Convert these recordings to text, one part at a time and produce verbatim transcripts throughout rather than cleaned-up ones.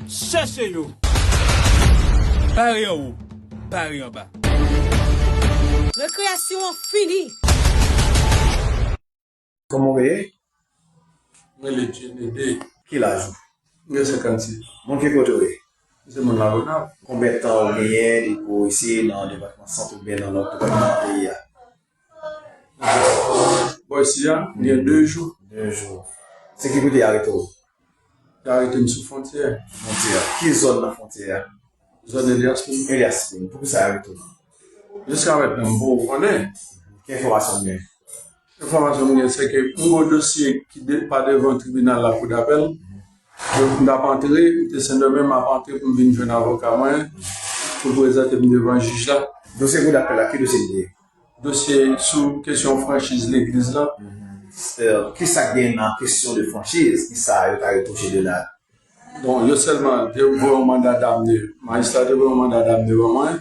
Chèche yo. Pare anwo, pare anba. Rekreyasyon an fini. Kòman w rele? Mwen rele Dieunede. Ki laj ou? Mwen gen senkannsis. Moun ki kote w ye? Se moun Lagonav. Konbyen tan ou genyen depi w isi nan depatman Sant oubyen nan lòt depatman nan peyi a? Bò isi a, gen de jou. De jou. Se ki kote y arete w? Y arete m sou fwontyè. Fwontyè. Ki zòn nan fwontyè a? Zòn Elias Pin. Elias Pin. Poukisa y arete w? Jiska mentnan, m poko konnen. Ki enfòmasyon w gen? Enfòmasyon m gen, se ke m gon dosye ki de, pa devan tribinal la, koudapèl. Donk, m t ap antre, m te Sendomeng, m ap antre pou m vin jwenn avoka mwen, pou l prezante m devan jij la. Dosye koudapèl la, ki dosye l te ye? Dosye sou kesyon franchiz legliz la. Mhm. Kisa k gen nan kesyon de franchiz? Kisa yo ta retouche de la? Bon, yo sèlman te voye yon manda damne. Majistra te voye yon manda damne ban mwen.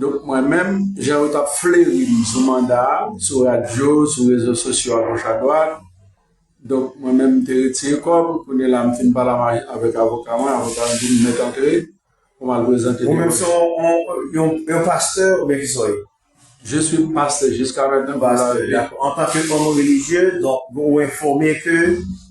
Donk, mwen menm, jan yo t ap fleri m sou manda a, sou radyo, sou rezo sosyo agoch adwat, donk, mwen menm, m te retire kò m. Kounye la, m fin pale a ma-, avèk avoka mwen, avoka mwen di m mèt antre pou m al prezante devan. Ou menm se yon, yon, yon, yon pastè oubyen ki sa w ye? Je suis pasteur jusqu'à maintenant pour la vie. Pastè, dakò. Antanke òm relijye, donk, ou enfòme ke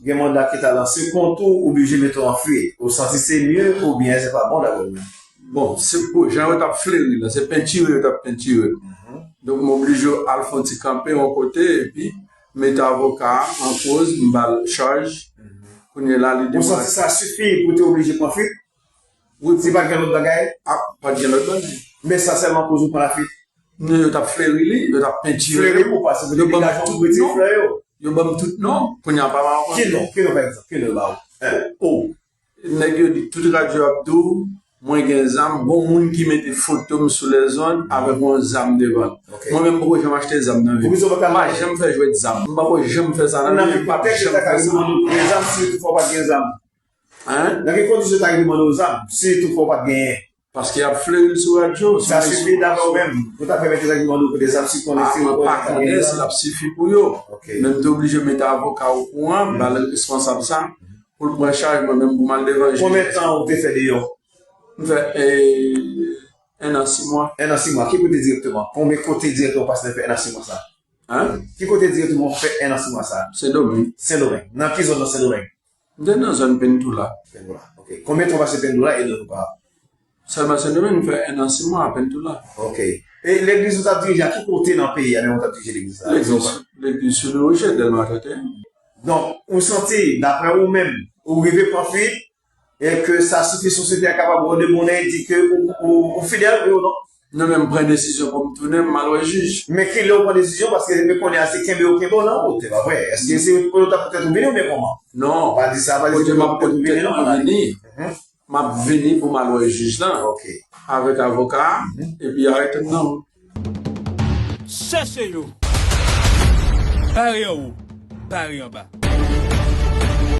gen manda ki ta lanse kont ou, oblije mete w an fwit. Ou santi se mye oubyen se pa bon dapre ou menm? Bon, se pou, jan yo t ap fleri la, se pentire yo t ap pentire. Mhm. Donk, m oblije al fè yon ti kanpe yon kote, epi mete avoka a an koz, m ba l chaj. Mhm. Kounye la, li... Ou santi sa sifi pou te oblije pran fwit? Wi. Si pa t gen lòt bagay? A, pa t gen lòt bagay. Men sa sèlman koz ou pran lafwit? Non, yo t ap fleri li, yo t ap pentire li. Fleri ou pa, se pou te degaje w pou retire flè yo. Yo ban m tout non. Kounye a, pa, pa, pa. Ki non? Ki non, pa egzanp? Ki non yo ba ou? O. Nèg yo di tout radyo ap di w, mwen gen zam, gon moun ki mete foto m sou lèzonn avèk yon zam devan l. Ok. Mwen menm, m poko janm achte zam nan vi m. Ou bezwen pa... M pa janm fè jwèt zam. M pako janm fè sa nan vi m, m p ap janm fè sa. Nan ki kontèks yo ta ka demande w zam si toutfwa w pa t gen zam? Hein? Nan ki kondisyon yo ta ka demande w zam si toutfwa w pa t genyen? Paske y ap fleri l sou radyo, sou rezo sosyo. Sa sifi dapre ou menm pou ta pèmèt yo ta demande w pou de zam si konnen si ou konnen ta gen zam? A, mwen pa konnen si l ap sifi pou yo. Ok. Men m te oblije mete avoka okouran, ba l responsab sa, pou l pran chaj mwen menm pou m al devan jij. Konbyen tan ou te fè deyò? M fè, e, en an sis mwa. En an sis mwa. Ki kote dirèkteman? Konbyen kote dirèkteman w pase nan fè en an sis mwa sa? Hein? Ki kote dirèkteman w fè en an sis mwa sa? Sendomeng. Sendomeng. Nan ki zòn nan Sendomeng? M te nan zòn Pentoula. Pentoula. Ok. Konbyen tan w pase Pentoula e nan Pentoula? Sèlman Sendomeng, m fè en an sis mwa a Pentoula. Ok. E legliz ou t ap dirije a ki kote nan peyi a menm ou t ap dirije legliz la? Legliz, legliz Sou Lewije, Dèlma trannteyen. Donk, ou santi, daprè ou menm, ou rive pran fwit, e ke sa sifi sosyete a kapab wè w de bonè e di ke ou, ou, ou fidèl, wi ou non? Non, men m pran desizyon pou m tounen, m al wè jij. Men kilè ou pran desizyon? Paske depi kounye a se kenbe yo kenbe w nan wout, se pa vre? Èske se pou yo t ap poutèt ou vini oubyen kòman? Non. Pa di sa, pa di se pou yo t ap poutèt ou vini, non, pa vini. Mhm. M ap vini pou m al wè jij lan. Ok. Avèk avoka a, mhm, epi arete m nan wout. Chèche yo. Pare anwo, pare anba.